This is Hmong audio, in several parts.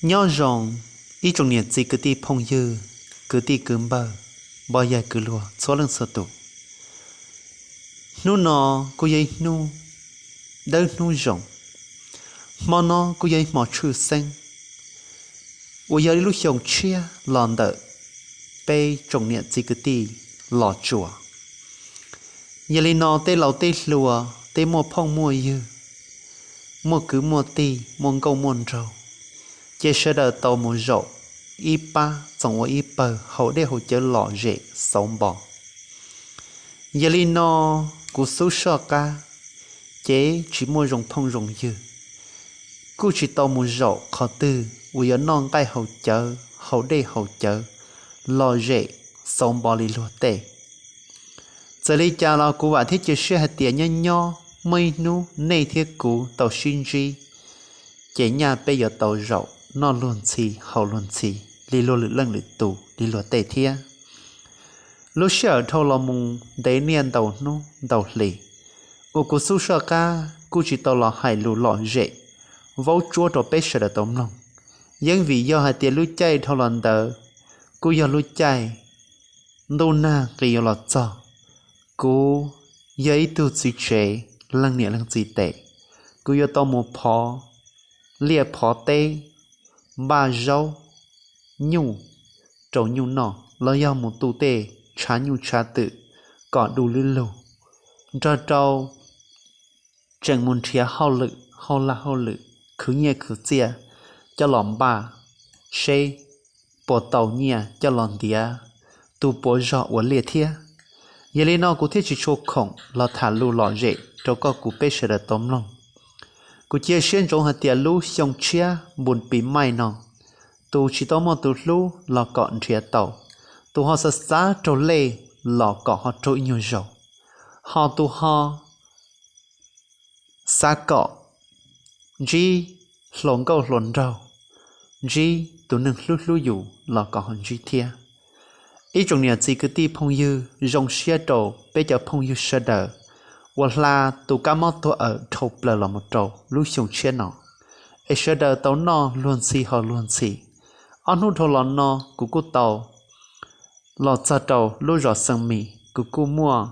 Nyob zoo ib tsoom niam txiv kwv tij phooj ywg, kwv tij kwv npawg, npog yaig kwv luag txhua leej txhua tus. Hnub no kuj yog ib hnub dawb hnub zoo, hmo no kuj yog ib hmo tshwj xeeb uas yog ib lub xyoo tshiab los ntawm peb tsoom niam txiv kwv tij Los Tsuas. Yog li no tej laus tej hluas, tej muaj phooj muaj ywg, muaj kwv muaj tij, muaj nkauj muaj nraug, ces sawv daws tau mus zaum ib pab txoos ua ib pawg haus dej haus cawv lom zem xauv npo. Yog li no kuv Xub Soj Qab ces tsis muaj zoo phooj zoo ywg, kuj tsis tau mus zaum qhov twg uas yuav noj nqaij haus cawv haus dej haus cawv lom zem xauv npo li luag tej. Txawm li cas los kuv vam thiab cia siab hais tias nyob nyob muaj ib hnub nej thiab kuv tau sib ntsib, ces nyaj peb yuav tau zaum noj luag ntxhi haus luag ntxhi li luag lwm leej lwm tus li luag tej thiab. Lub sij hawm dhau los mus ntev niaj ntau hnub ntau hli, uas kuv Xub Soj Qab kuj tsis tau los hais lus lom zem vaub tsuab rau peb sawv daws tau mloog, yeeb vim yog hais tias lub caij dhau los ntawd kuj yog lub caij ntuj nag qis yuav los txog. Kuv yog ib tug txiv tsev leej niam leej txiv tes, kuv yuav tau mus phov liaj phov teb, npaj zaub nyuj rau nyuj noj los yog mus tu tej tshav nyuj tshav twm kom du lub lug, nrog rau tseem mus nrhiav hauj lwm hauj laj hauj lwm khwv nyiaj khwv txiaj coj los npaj seb puas tau nyiaj coj los ntiav tus puav zog ua liaj thiab. Yog li no kuv thiaj tsis tshua khoom los tham lus lom zem rau koj kuv peb sawv daws tau mloog. Kuv cia siab ntsoov hais tias lub xyoo tshiab npun pis maij no, tus tsis tau muaj tus hlub los kom nrhiav tau, tus ho xav xav raug lej los kom ho raug ib nyuag zaus, ho tus ho xav kom ntsib hluas nkauj hluas nraug, ntsib tus neeg hlub hlub yus los kom ho ntsib thiab. Ib tsoom niam txiv kwv tij phooj ywg, zoo siab rau peb cov phooj ywg sawv daws uas hla tus kab mob tuag awm dhau plaws los mus rau lub xyoo tshiab no, es sawv daws tau noj luag ntxhi haus luag ntxhi. Ob hnub dhau los no kuv kuj tau los txog rau lub zos Xeev Mis, kuv kuj muaj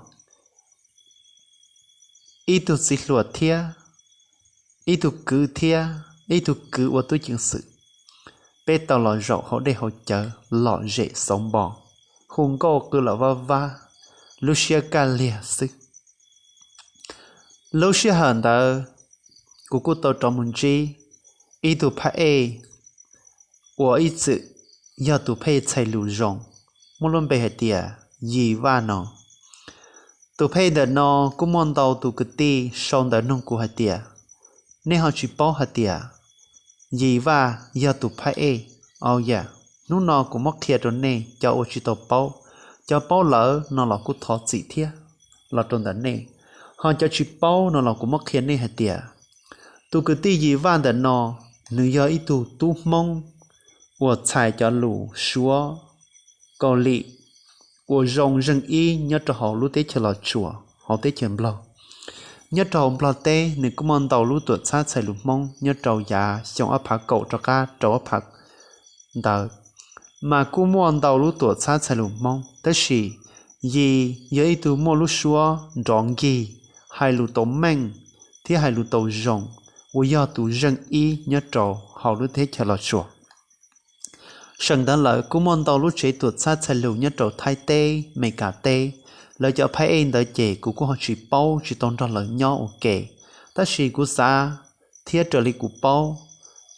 ib tug txiv hluas thiab ib tug kwv thiab ib tug kwv ua tub ceev xwm, peb tau los zaum haus dej haus cawv lom zem xauv npo, hu nkauj qw los vab vab, lub siab kaj liag xwb. Lub sij hawm ntawd kuv kuj tau rov mus ntsib ib tug phab ej uas ib txwm yog tus phab ej txhais lus zoo, muaj lub npe hais tias Yis Vaj no. Tus phab ej ntawm no kuj muaj ntau tus kwv tij sau ntawv nug kuv hais tias, nej ho tsis paub hais tias Yis Vaj yog tus phab ej? Au yam, hnub no kuv muab qhia rau nej cov uas tsis tau paub, cov paub lawm no los kuj thov txim thiab los rau ntawm nej, ho cov tsis paub no los kuv muab qhia nej hais tias, tus kwv tij Yis Vaj ntawm no, nws yog ib tug tub Hmoob uas txhais cov lus Suav, Kaus Lim uas zoo zeej ib nyob rau hauv lub teb chaws Los Tsuas hauv teb chaws Nplog. Nyob rau hauv Nplog teb nws kuj muaj ntau lub tuam txhab txhais lus Hmoob nyob rau yav xyoo ob phav kaum rov qab rau ob phav ntawd, mas kuj muaj ntau lub tuam txhab txhais lus Hmoob, tab sis Yis yog ib tug muaj lub suab nrov nkig, hais lus tau meej thiab hais lus tau zoo, uas yog tus zeej ib nyob rau hauv lub teb chaws Los Tsuas. Seem ntawd lawm kuj muaj ntau lub tsev tuam txhab txhais lus nyob rau Thaib teb, Meskas teb. Lawv cov phab ej ntawd ces kuv kuj ho tsis paub tsis tau nrog lawv nyob ua ke, tab sis kuv xav thiab raws li kuv paub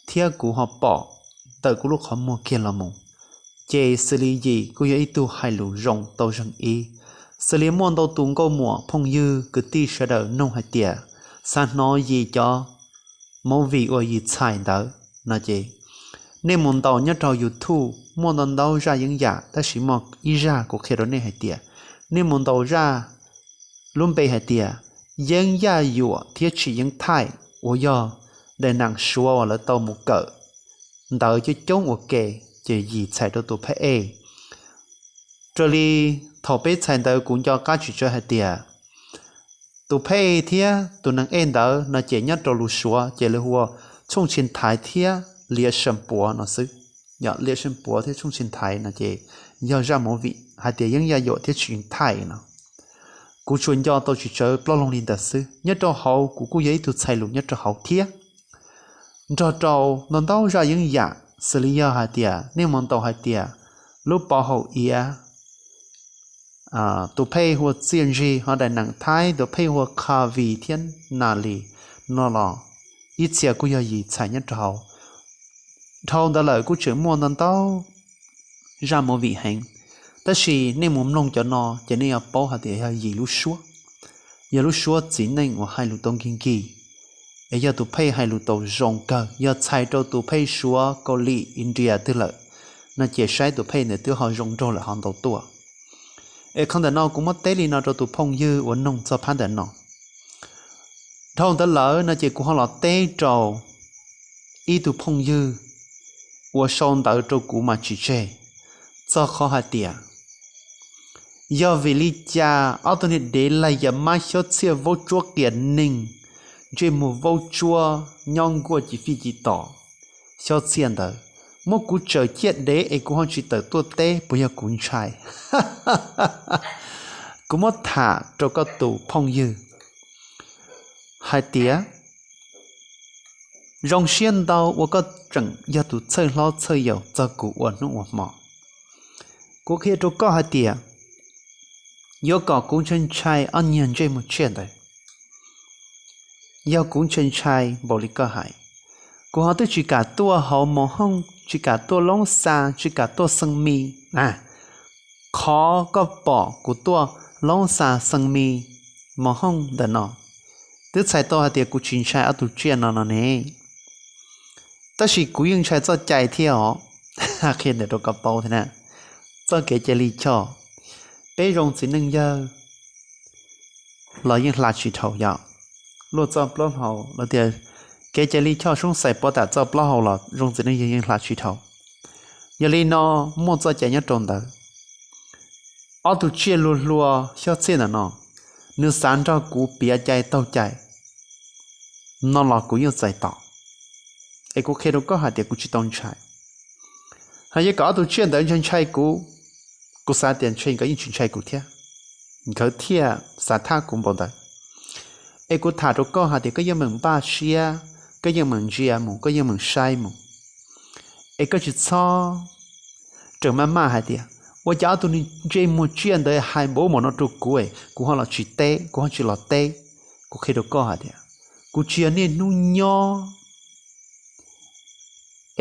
thiab kuv ho pom ntawm kuv lub qhov muag kiag los mus, ces xws li Yis kuj yog ib tug hais lus zoo tau zeej ib. Xws li muaj ntau tus nkauj muam phooj ywg kwv tij sawv daws nug hais tias, xav hnov Yis cov movie uas Yis txhais ntawd no ces, nej mus ntaus nyob rau YouTube muaj ntau ntau zaj yeeb yam, tab sis muaj ib zaj kuv qhia rau nej hais tias, nej mus ntaus zaj lub npe hais tias Yeeb Yaj Yuam thiab Tsim Yeeb Thaij uas yog daim neem Suav uas lawv tau mus kawm ntawv coob coob ua ke, ces Yis txhais rau tus phab ej. Raws li thaum peb txhais ntawv kuv nco qab tsis tsawg hais tias, tus phab ej thiab tus neeg ej ntawd no ces nyob rau lus Suav ces lawv hu ua Txhooj Tshia Thaiv thiab Liam Seem Puav no xwb. Yog Liam Seem Puav thiab Tshooj Tshee Thaiv no ces yog zaj movie hais tias Yeeb Yaj Yuam thiab Tshee Thaiv no. Kuv tsuas nco tau tsis tsawg plaub loog li ntawd xwb. Nyob rau hauv kuv kuj yog ib tug txhais lus nyob rau hauv thiab. Nrog rau ntau ntau zaj yeeb yam xws li yog hais tias nej mus ntaus hais tias lub pov haum iav, tus phej hu ua Txiaj Ntsig, ho daim neem Thaib tus phej hu ua Khavi thiab Nali no los ib txhia kuj yog yim txhais nyob rau hauv. Dhau ntawd lawm kuj tseem muaj ntau ntau zaj movie heev, tab sis nej mus mloog cov no ces nej yuav paub hais tias yog yim lub suab, yog lub suab txiv neej uas hais lus tau nkig nkig, es yog tus phej hais lus tau zoo kawg, yog txhais rau tus phej Suav, Kaus Lim, India twg lawm no ces saib tus phej ntawd twb ho zoo nraug lawm ho ntau tuaj. Es qhov ntawm no kuv muab teb li no rau tus phooj ywg uas noog txog phab ntawm no. Dhau ntawd lawm no ces kuv ho los teb rau ib tug phooj ywg uas sau ntawv rau kuv mas tsis tseg, txog qhov hais tias yog vim li cas ob tug niag dev lag yam mab Xyob Txhiaj Vaub Tsuab qias neeg, ntsej muag vaub tsuab nyob nkuaj ci fij ci tom Xyob Txhiaj ntawd, muab kuv tsawm ciaj dev es kuv ho tsis tawm tuaj teb puas yog kuv ntshai? Kuv muab tham rau koj tus phooj ywg hais tias zoo siab ntau uas koj tseem yog tus txhawj hlob txhawj yaus txog kuv ua hnub ua hmo. Kuv qhia rau koj hais tias yuav kom kuv ntshai ntshai ob niag ntsej muag tsiaj ntawd, yog kuv ntshai ntshai npaum li koj hais, kuv ho twb tsis kam tuaj hauv Mos Hooj, tsis kam tuaj Loob Xa, tsis kam tuaj Xees Mis na. Qhov koj pom kuv tuaj Loob Xa, Xees Mis, Mos Hooj ntawm no, twb txhais tau hais tias kuv tsis ntshai ob tug tsiaj no no ne. Tab sis kuv yeej ntshai txoj cai thiab os. Qhia ntawm rau koj paub thiab na, txoj kev cai lij choj, peb zoo txiv neej yawg los yeej hla tsis dhau yom. Luaj txoj plaub hau los tias kev cai lij choj soob xais pov tam txoj plaub hau los zoo txiv neej yawg yeej hla tsis dhau. Yog li no muaj txoj cai nyob rau ntawd. Ob tug tsiaj luag hlua Xyob Txhiaj ntawm no, nws xav nrog kuv piav cai taug cai no los kuv yeej txais tos. Es kuv qhia rau koj hais tias kuv tsis tau ntshai. Ho yog kom ob tug tsiaj ntawd ntshai ntshai kuv, kuv xav tias ntshe nkawd yeej tsis ntshai kuv thiab, nkawd thiaj xav thab kuv npaum ntawd. Es kuv tham rau koj hais tias koj yeej meem npaj siab, koj yeej meem ntsia mus, koj yeej meem saib mus. Es koj tsis txhob rawm maj maj hais tias ua cas ob tug ntsej muag tsiaj ntawd hais npaum no rau kuv, kuv ho los tsis teb, kuv ho tsis los teb. Kuv qhia rau koj hais tias kuv tsis yog niaj hnub nyob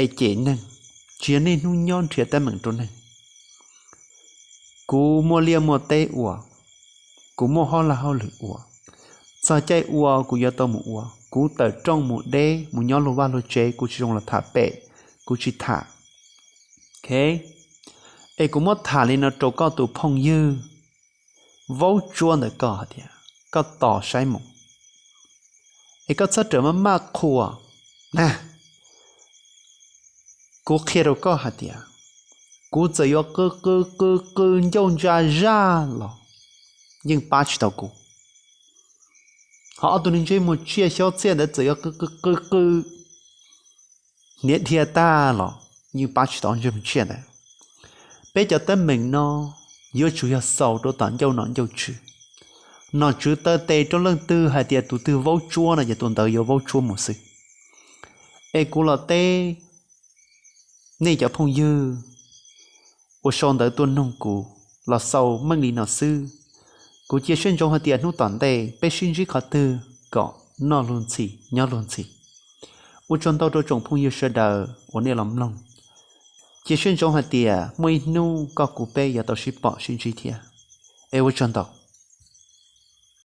es cem neeg, tsis yog niaj hnub nyob nrhiav teeb meem rau neeg. Kuv muaj liaj muaj teb ua, kuv muaj hauj lwm hauj lwm ua. Txog caij ua kuv yuav tau mus ua, kuv tawm rooj mus deb mus nyob luag vaj luag tsev, kuv tsis zoo los tham pem, kuv tsis tham. Es kuv muab tham li no rau koj tus phooj ywg vaub tsuab ntawm koj hais tias koj tos saib mus, es koj txhob rawm maj maj qhuas na. Kuv qhia rau koj hais tias kuv txawm yuav qw qw qw qw ncauj ntsa zaj los yeej pab tsis tau kuv. Ho ob tug niag ntsej muag tsiaj Xyob Txhiaj ntawd txawm yuav qw qw qw qw hniav dhia tag los yeej pab tsis tau ntsej muag tsiaj ntawd. Peb cov teeb meem no yuav tsum yog xaus rau tom ncauj nom ncauj tswv. Nom tswv taw tes rau leej twg hais tias tus twg vaub tsuab no ces tus ntawd yuav vaub tsuab mus xwb. Es kuv los teb nej cov phooj ywg uas sau ntawv tuaj noog kuv los xaus meej li no xwb. Kuv cia siab ntsoov hais tias hnub tom ntej peb sib ntsib qhov twg kom noj luag ntxhi nyob luag ntxhi. Ua tsaug ntau rau tsoom phooj ywg sawv daws uas nej los mloog. Cia siab ntsoov hais tias muaj ib hnub koj kuv peb yuav tau sib pom sib ntsib thiab. Es ua tsaug ntau.